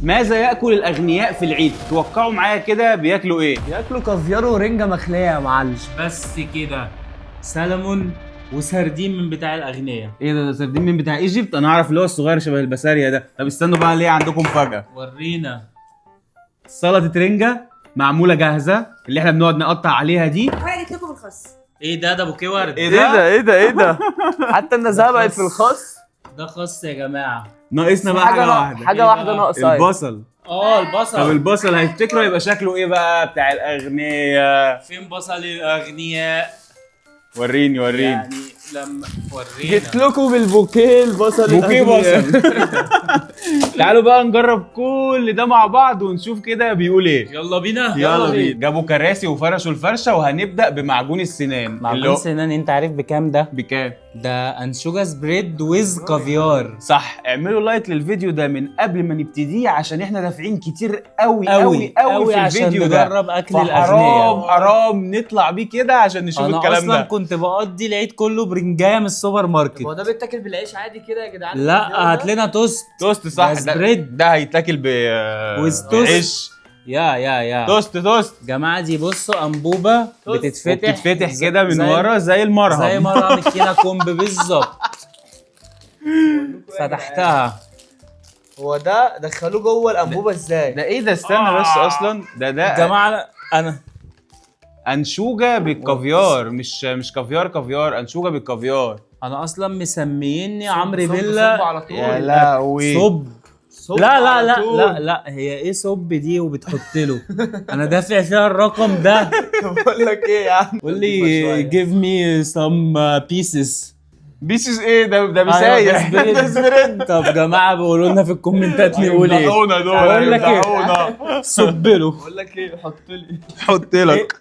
ماذا ياكل الاغنياء في العيد؟ توقعوا معايا كده بياكلوا ايه؟ ياكلوا كافيار ورنجه مخليه يا معلم. بس كده سلمون وسردين من بتاع الاغنياء. ايه ده سردين من بتاع Egypt؟ انا اعرف اللي هو الصغير شبه البسارية ده. طب استنوا بقى، ليه عندكم فجأة؟ ورينا. سلطة رنجة معمولة جاهزة اللي احنا بنقعد نقطع عليها دي. وانا جيت لكم بالخس. ايه ده؟ ده بوكيه ورد. ايه ايه ده ايه ده ايه ده؟ حتى النزاهة بقت في الخس. ده خس يا جماعة. ناقصنا بقى حاجة واحدة. حاجة واحدة ناقصه. البصل. البصل. طب البصل هيفتكروا يبقى شكله ايه بقى بتاع الاغنياء؟ فين بصل الاغنياء؟ وريني وريني. يعني لما ورينا. جيت لكم بالبوكيه البصل. بوكيه بصل. تعالوا بقى نجرب كل ده مع بعض ونشوف كده بيقول ايه. يلا بينا. يلا بينا. جابوا كراسي وفرشوا الفرشة، وهنبدا بمعجون السنان. اللي معجون هو سنان انت عارف بكام ده؟ بكام؟ ده انشوجه spread with كافيار. صح. اعملوا like للفيديو ده من قبل ما نبتديه عشان احنا دافعين كتير قوي قوي قوي في عشان الفيديو ده. نجرب اكل فحرام الاغنياء. حرام نطلع بيه كده عشان نشوف انا الكلام اصلا ده. كنت بقضي العيد كله برنجايه من السوبر ماركت. هو ده بيتاكل بالعيش عادي كده يا جدعان؟ لا هات لنا توست. توست صح. ده spread. ده هيتاكل ب with toast. بعيش. يا يا يا توست توست. جماعة دي بصوا انبوبة بتتفتح بتتفتح كده من زي ورا زي المرهم. زي مرهم الكينا كومب بالظبط. فتحتها. هو ده دخلوه جوه الانبوبة ازاي؟ ده ايه ده؟ استنى بس، اصلا ده جماعة انا انشوجه بالكافيار، مش كافيار كافيار، انشوجه بالكافيار. انا اصلا مسميني عمرو صب بيلا. صب على طول. يا لهوي. صب. صب لا لا على لا طول. لا لا، هي ايه صب دي وبتحط له؟ انا دافع فيها الرقم ده. بقول لك ايه يا عم؟ قول لي give me some pieces. pieces ايه ده؟ ده أيوة، بيسايح. ده ده spread. طب جماعة بيقولوا لنا في الكومنتات نقول ايه؟ دعونا دول. بقول لك ايه؟ دعونا. صب له. بقول لك ايه، حط لي. حط لك.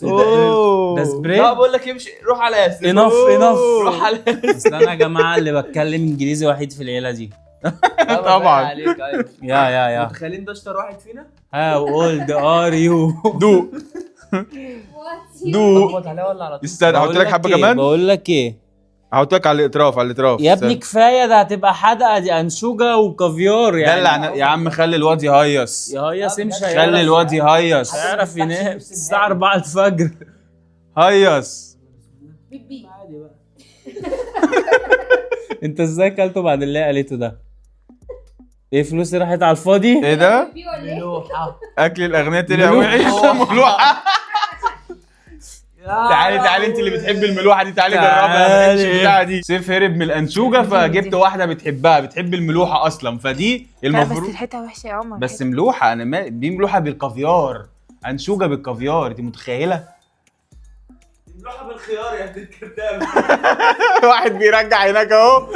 ده spread. لا بقول لك امشي، روح على ياسر. enough enough. روح على ياسر. اصل انا يا جماعة اللي بتكلم انجليزي وحيد في العيلة دي. طبعاً. عليك ايوه. يا يا يا متخيلين ده اشطر واحد فينا؟ how old are you؟ دوق دوق. اخبط عليها ولا على طول؟ استنى احط لك حبه كمان. بقول لك ايه احط لك على الاطراف، على الاطراف. يا ابني، كفاية ده هتبقى حدقه دي، انشوجه وكافيار يعني. دلع يا عم، خلي الواد يهيص. يهيص امشي. خلي الواد يهيص. هيعرف ينام الساعة 4 الفجر. هيص. بيبي. انت ازاي كلته بعد اللي قالته ده؟ ايه فلوسي راحت على الفاضي؟ ايه ده؟ بيبي ولا ايه؟ ملوحه. اكل الاغنياء طلع وحش. ملوحه. تعالي تعالي، انت اللي بتحبي الملوحه دي، تعالي جربها. ما بحبش البتاعه دي. سيف هرب من الانشوجه فجبت واحدة بتحبها، بتحب الملوحه اصلا، فدي لا بس المفروض. ريحتها وحشة يا عمر. بس ملوحه، انا ما دي ملوحه بالكافيار، انشوجه بالكافيار، انت متخيله؟ ملوحه بالخيار يا ابن الكذاب. واحد بيرجع هناك اهو.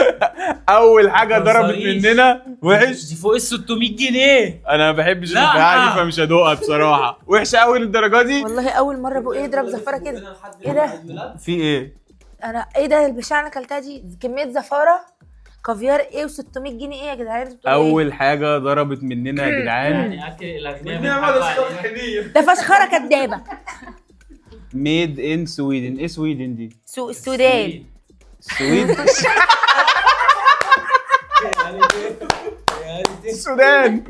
اول حاجة ضربت تهزريش. مننا وحش. دي فوق ال 600 جنيه. انا ما بحبش لا. البتاعه دي فمش هدوقها بصراحة، وحشة قوي للدرجة دي. والله اول مرة بقى يضرب زفاره كده. ايه ده؟ في ايه؟ انا ايه ده البشاعه اللي انا اكلتها دي؟ كمية زفاره كافيار ايه و600 جنيه ايه يا جدعان؟ انتوا بتقولوا ايه؟ اول حاجة ضربت مننا يا جدعان. يعني اكل الاغنياء والنعمة ده الصبح. ده فشخره كدابه. made in Sweden. ايه Sweden دي؟ سوق السودان. السويد، السودان.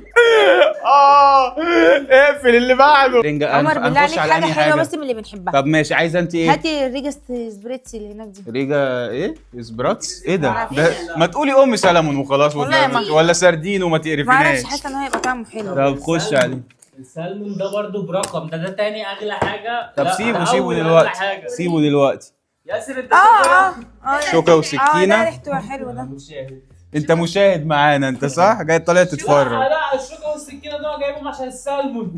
اقفل اللي بعده. رنجة. عمر بالله هنخش عليك على حاجة انهي حلوة حاجة؟ بس من اللي بنحبها. طب ماشي، عايزه انت ايه؟ هاتي الريجا spreads اللي هناك دي. ريجا ايه؟ سبراتس؟ ايه ده؟ ده ما تقولي ام سلمون وخلاص، والله ما- ولا سردين وما ما اعرفش، تقرفناش. حاسه ان هو هيبقى طعمه حلو. طب خش عليه. السلمون ده برضو برقم، ده تاني اغلى حاجة. طب لا، سيبه ده سيبه أول أغلى دلوقتي. حاجة. سيبه دلوقتي. ياسر انت اه اه شوكة اه. وسكينة. ده ريحته حلوة ده. مشاهد. انت مشاهد معانا انت صح؟ جاي طالع تتفرج. لا لا، الشوكة والسكينة ده جايبهم عشان السلمون.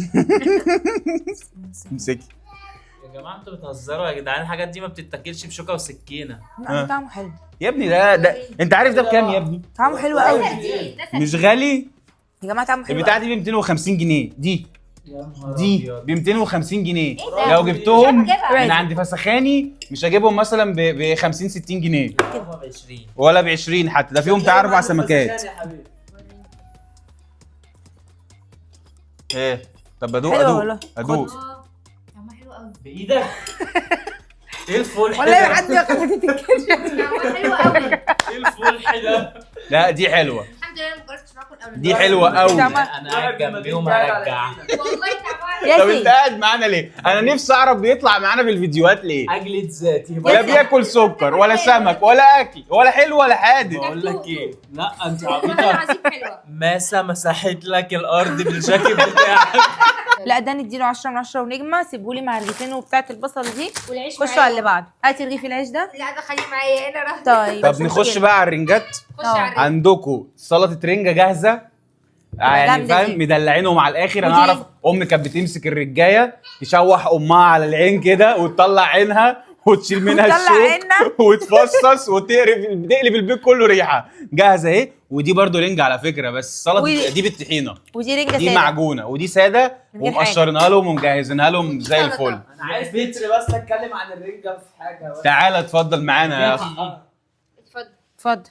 امسكي. يا جماعة انتوا بتهزروا يا جدعان، الحاجات دي ما بتتاكلش بشوكة وسكينة. لا، طعمه حلو. يا ابني ده انت عارف ده بكام يا ابني؟ طعمه حلو قوي. مش غالي؟ يا جماعة طعمه حلو. البتاعه دي ب 250 جنيه دي. يا نهار دي أبيض. ب 250 جنيه. ده؟ لو جبتهم مش عارفة من عند فسخاني مش هجيبهم مثلا ب 50 60 جنيه هو ب 20 ولا ب 20 حتى، ده فيهم بتاع اربع سمكات. ايه؟ طب ادوق. حلوة ادوق والله. ادوق. طعمها حلو قوي. بايدك. ايه الفلح والله ده؟ ما حد ياخد الكرشه. طعمها حلو قوي. ايه الفلح ده؟ لا دي حلوة. الحمد لله ما جربتش معاكم الاولاد. دي حلوة قوي. انا قاعد جنبيهم هرجع. والله طعمها طب انت ياسين قاعد معانا ليه؟ انا نفسي اعرف بيطلع معانا في الفيديوهات ليه؟ اجلد ذاتي. لا بياكل سكر ولا سمك ولا اكل ولا حلو ولا حادق. بقول لك ايه، لا انت والله عبيطه. العظيم حلوة. ماسه مسحت لك الارض بالجاكيت بتاعك. لا ده نديله 10 من 10 ونجمه. سيبهولي مع رغيفين وبتاعه البصل دي. والعيش خشوا معايا. على اللي بعده. هاتي رغيف العيش ده. لا ده خليه معايا انا راح. طيب طب نخش بقى على الرنجات. خش على الرنجة. عندكم سلطة رنجه جاهزة يعني جامدة فاهم، دي. مدلعينهم على الاخر. انا ودي- اعرف امي كانت بتمسك الرجايه تشوح امها على العين كده وتطلع عينها وتشيل منها وتطلع الشوك عيننا. وتفصص وتقرف، تقلب البيت كله ريحه. جاهزة اهي. ودي برضو رنجه على فكرة، بس سلطة دي بالطحينه، ودي رنجه دي ساده معجونه، ودي ساده من غير ومقشرينها لهم ومجهزينها لهم زي سلطة. الفل. انا عايز بيتر بس اتكلم عن الرنجه في حاجة بس. تعالى اتفضل معانا يا اخي. اتفضل. اتفضل.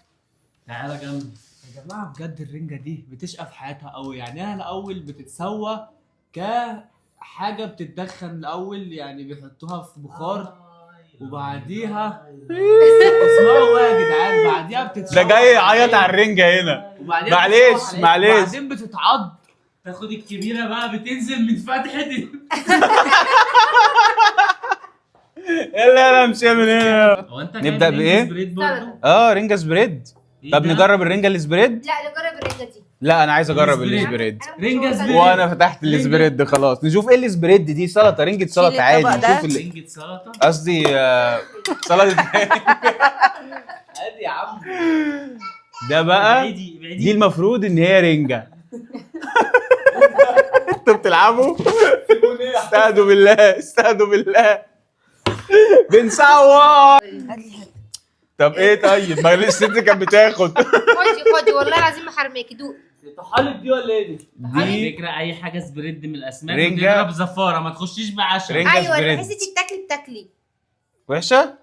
تعالى جنبي. يا جماعة بجد الرنجه دي بتشقى في حياتها قوي. يعني انا الاول بتتسوى كحاجة بتتدخن الاول، يعني بيحطوها في بخار وبعديها اسمعوا بقى يا جدعان، بعديها بتتشوح. ده جاي يعيط على الرنجه هنا. وبعديها معلش، بتتشوح عليه، معلش. وبعدين بتتعض. تاخد الكبيرة بقى بتنزل من فتحه يلا يلا امشي من هنا. هو انت نبدأ جايب بإيه؟ رنجة spread برضو؟ سلطة. اه رنجه spread. إيه طب ده؟ نجرب الرنجه ال spread؟ لا نجرب الرنجه دي. لا انا عايز اجرب ال spread. ال spread. أنا مش رنجة عارفة. spread. وانا فتحت ال spread خلاص. نشوف ايه ال spread دي. سلطة رنجه سلطة عادي. الطبق ده. نشوف رنجة سلطة. قصدي سلطة. عادي يا عم. ده بقى ابعدي ابعدي. دي المفروض ان هي رنجه. انتوا بتلعبوا؟ استهدوا بالله، استهدوا بالله، بنصور. هاتلي حتة. طب ايه طيب؟ ما الست كانت بتاخد. خدي خدي والله العظيم ما حرماكي دوق. طحالب دي ولا ايه دي؟ على دي فكرة اي حاجة spread من الاسماك رنجة. بتضرب زفاره، ما تخشيش بعشرة. رنجة ايوه انا spread. بحس انتي بتاكلي بتاكلي. وحشة؟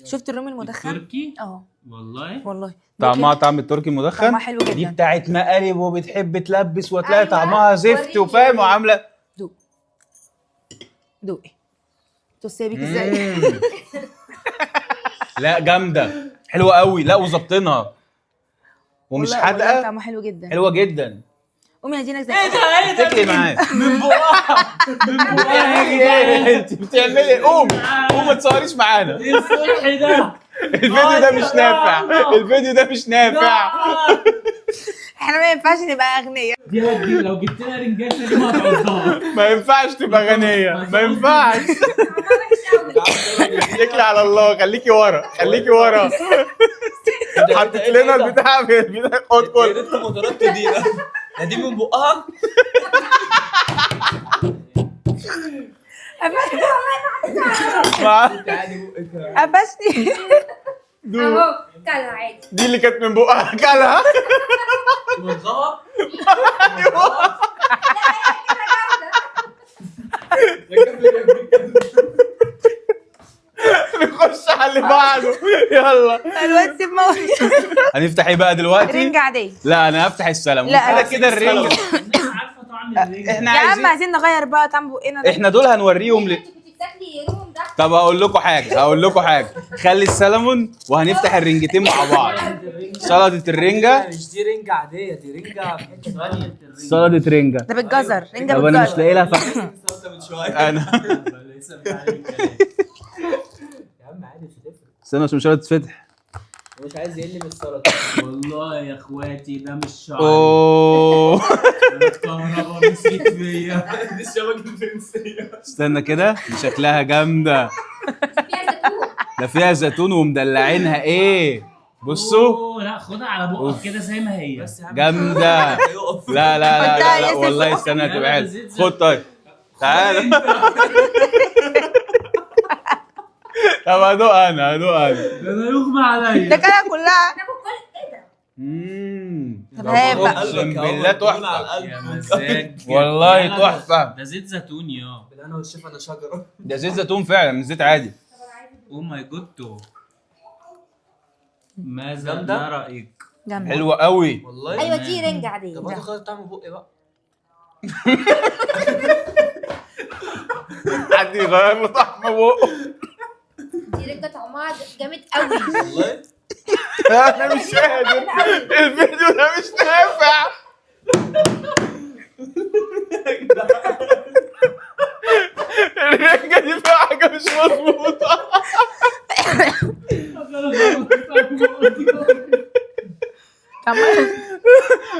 شفت الرومي المدخن؟ تركي اه والله. والله طعمها طعم التركي المدخن. طعمها حلو دي جدا. بتاعت مقالب وبتحب تلبس وتلاقي أيوة. طعمها زفت وريني. وفاهم وعامله. دوق دوقي. توصي بيك ازاي؟ مم. لا جامدة، حلوة قوي. لا وظابطينها ومش والله- والله حادقه، طعمها حلو جدا. حلوة جدا. قومي يا دينا ازاي؟ ايه ده ايه ده؟ تاكلي معاه. من بقها من بقها يا جدعان. انت بتعملي ايه؟ قوم قوم ما تصوريش معانا. ايه الصبح ده؟ الفيديو ده مش نافع، الفيديو ده مش نافع. احنا ما ينفعش نبقى اغنياء. دي هتجيب لو جبت لها رنجات دي ما هتعضها. ما ينفعش تبقى غنية، ما ينفعش. طعمها وحش قوي. اتكلي على الله، خليكي ورا، خليكي ورا. حطيت لنا البتاع في البتاع، خد يا كل. ريتكم ما ضربتوا دي. ده دي من بقها. قفشني. اهو كلها عادي. دي اللي كانت من بقها كلها. مضغها. نخش على اللي بعده يلا. الواد سيب موت. هنفتح ايه بقى دلوقتي؟ رنجة عادية. لا انا هفتح السلمون. لا، كده كده الرنجة. الناس عارفه طعم الرنجة. احنا يا عم عايزين عايزين نغير بقى طعم بقنا ده. احنا دول هنوريهم انت كنت بتاكلي روم ده. طب هقول لكم حاجة، هقول لكم حاجة. خلي السلمون وهنفتح الرنجتين مع بعض. سلطة الرنجه. مش دي رنجة عادية، دي رنجة في حتة ثانية. سلطة رنجه. ده بالجزر، رنجة طب انا مش بالجزر. لاقي لها فتح. سلطة من شوية. انا لسه بتعلم الكلام. يا عم عادي مش هتفرق. استنى عشان مش راضي تتفتح. مش عايز يقل من السلطة. والله يا اخواتي ده مش شعري. اوه انا الكهرباء مسكت فيا. دي الشبكة الفرنسية. استنى كده، دي شكلها جامدة. فيها زيتون. ده فيها زيتون ومدلعينها ايه. بصوا. أوه، لا خدها على بقك كده زي ما هي. بس يا عم جامدة. هيقف. لا لا لا حطها لا, لا يا والله سيف. استنى لا، هتبقى لا، حلوة. زيت زيتون. خد طيب تعالى. طب هدوق انا، هدوق انا. ده انا يغمى عليا. ده كده كلها. انا باكل ايه ده؟ مم. طب هات بقى. اقسم بالله تحفة. يا مزاج. والله لا، لا، تحفة. ده زيت زيتون يا. بالهنا والشفا انا شجرة. ده زيت زيتون فعلا مش زيت عادي. oh my God تو. ماذا جامدة؟ ما رايك؟ جامدة. حلوة قوي. والله. ايوه دي رنجة عادية. طب هات خد طعم بقي بقى. حد يغير له طعم بقه. دي رنجة طعمها جامد قوي. والله انا مش قادر، الفيديو ده مش نافع. الرنجه دي فيها حاجة مش مظبوطة.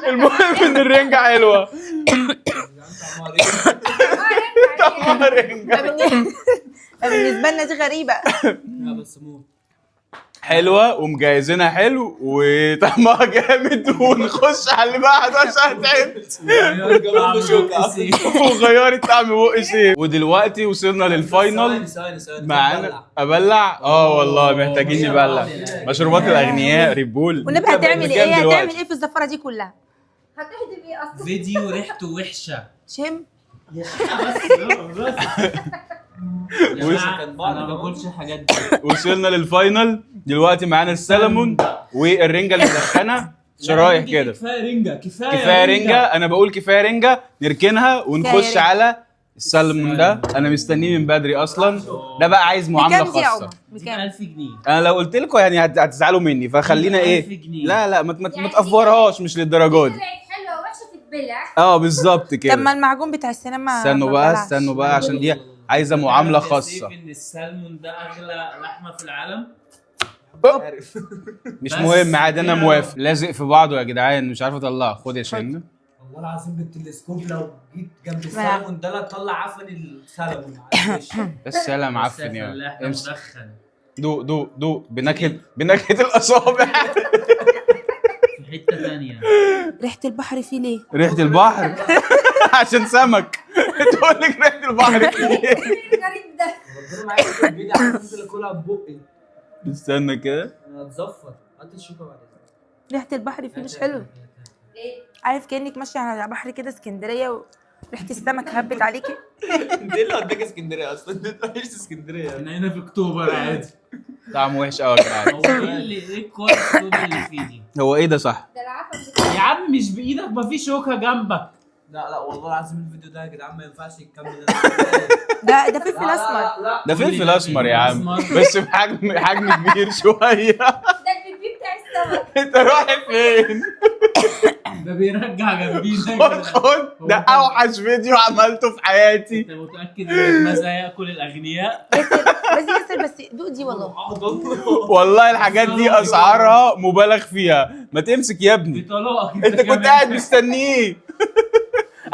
المهم ان الرنجه حلوة. طعمها رنجه. بالنسبة لنا دي غريبة. لا بس مو حلوة ومجهزينها حلو وطعمها جامد، ونخش على اللي بعده عشان تعبت. وغيرت طعم بقي سيف. ودلوقتي وصلنا لل final. ثواني ثواني معانا ابلع. والله محتاجين نبلع. مشروبات الاغنياء ريد بول. والنبي هتعمل بكام ايه؟ هتعمل دلوقتي؟ ايه في الزفاره دي كلها؟ هتهدم ايه اصلا؟ فيديو ريحته وحشة. شم. بس يا جماعة، انا ما باكلش الحاجات دي. وصلنا لل final دلوقتي. معانا السلمون والرنجه المدخنه شرايح كده. كفاية رنجه، كفاية كفاية رنجه، انا بقول كفاية رنجه، نركنها ونخش رنجة. على السلمون ده. انا مستنيه من بدري اصلا. ده بقى عايز معاملة بكام دي يا خاصة. عمر؟ بكام؟ 1000 جنيه. انا لو قلت لكم يعني هتزعلوا مني، فخلينا ايه. 1000 جنيه. لا لا، ما يعني تأفورهاش، مش للدرجة دي. طلعت حلوة وحشة تتبلع. بالظبط كده. طب ما المعجون بتاع السينما استنوا ما بقى، بلعش. استنوا بقى، عشان دي عايزه معاملة تعرف يا سيف خاصة. ان السلمون ده اغلى لحمه في العالم. مش بس مهم عادي، انا كده. موافق. لازق في بعضه يا جدعان، مش عارف اطلعه. خد يا شن. والله العظيم بالتلسكوب لو جيت جنب السلمون ده لا تطلع عفن السلمون على الوش. بس سلام عفن يا يا فلاح، ده امسك. مدخن. دوق دوق دوق بنكهه الاصابع. في حتة ثانية. ريحه البحر فيه ليه؟ ريحه البحر عشان سمك. تقول لك ريحه البحر فيه. ايه الغريب ده؟ ربنا معايا في البيت عشان انزل اكلها ببقي. استنى كده. انا هتزفر. هات الشوكة بعد اذنك. ريحه البحر فيه مش حلو. ليه؟ عارف كانك ماشية على بحر كده اسكندرية وريحه السمك هبت عليكي. انت ايه اللي وداك اسكندرية اصلا؟ انت ما اسكندرية. احنا هنا في اكتوبر عادي. طعمه وحش قوي يا جدعان. هو ايه اللي ايه الكور السود اللي فيه دي؟ هو ايه ده صح؟ ده العفن. يا عم مش بايدك، ما في شوكه جنبك. لا لا والله العظيم الفيديو ده يا جدعان ما ينفعش يكمل. ده فلفل اسمر. لا ده فلفل اسمر يا عم، أسمر. بس بحجم كبير شوية. ده البيبي بتاع السمك. انت رايح فين؟ ده بيرجع جنبيه. خد خد، ده اوحش فيديو عملته في حياتي. انت متاكد ان ماذا ياكل الاغنياء؟ بس ياسر، بس دوق دي والله. والله الحاجات دي اسعارها مبالغ فيها. ما تمسك يا ابني، بطلاقك. انت كنت قاعد مستنيه.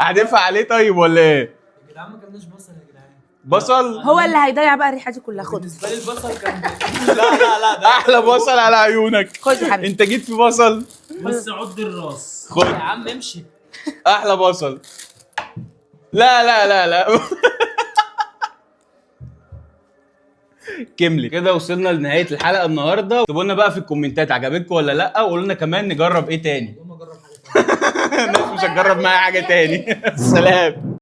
هتدفع عليه طيب ولا ايه؟ يا جدعان ما كلناش بصل يا جدعان. بصل؟ هو اللي هيضيع بقى الريحة دي كلها. خد بالنسبة لي البصل كان لا لا لا ده احلى بصل على عيونك. خد يا حبيبي. انت جيت في بصل. بس عد الراس. خد يا عم امشي. احلى بصل. لا لا لا لا. كملي كده. وصلنا لنهاية الحلقة النهارده. اكتبوا لنا بقى في الكومنتات عجبتكم ولا لا، وقولوا لنا كمان نجرب ايه تاني. اللهم جرب حاجة تانية. الناس مش هتجرب معايا حاجة تاني. سلام.